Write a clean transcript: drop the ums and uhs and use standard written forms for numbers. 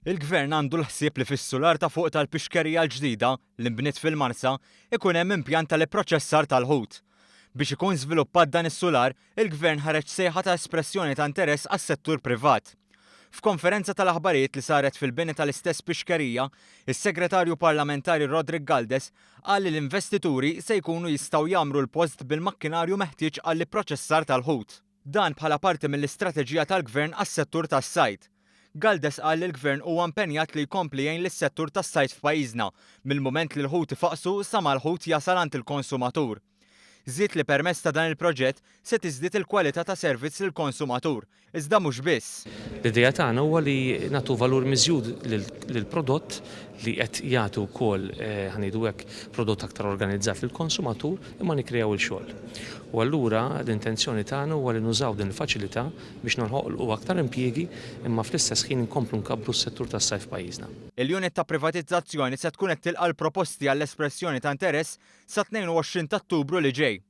Il-Gvern għandu l-ħsieb li fis-sular ta' fuq tal-pixkerija l-ġdida li nbniet fil-Marsa ikun hemm impjant tal-ipproċessar tal-ħut. Biex ikun żviluppat dan is-sular, il-Gvern ħareġ sejħa ta' espressjoni ta' interess għas-settur privat. F'konferenza tal-aħbarijiet li saret fil-bini tal-istess pixkerija, is-Segretarju Parlamentari Roderick Galdes qal li l-investituri se jkunu jistgħu jgħammru l-post bil-makkinarju meħtieġ għall-ipproċessar tal-ħut. Dan bħala parti mill-istrateġija tal-Gvern għas-settur tas-sajd. Galdes qal li l-Gvern huwa impenjat li jkompli jgħin lis-settur tas-sajd f'pajjiżna mill-mument li l-ħut ifaqqsu sa ma l-ħut jasal għand il-konsumatur. Żied li permezz ta' dan il-proġett se tiżdied il-kwalità ta' servizz lill-konsumatur, iżda mhux biss. L-idea tagħna huwa li nagħtu valur miżjud lill-prodott li qed jagħti wkoll, ħa ngħidu hekk, prodott aktar organizzat lill-konsumatur imma nikkreaw il-xogħol. U allura l-intenzjoni tagħna huwa li nużaw din il-faċilità biex noħolqu aktar impjiegi imma fl-istess ħin inkomplu nkabbru s-settur tas-sajd f'pajjiżna. Il-unit ta' privatizzazzjoni se tkun qed tilqa' l-proposti għall-espressjoni ta' interess sa 22 ta' Ottubru li ġej.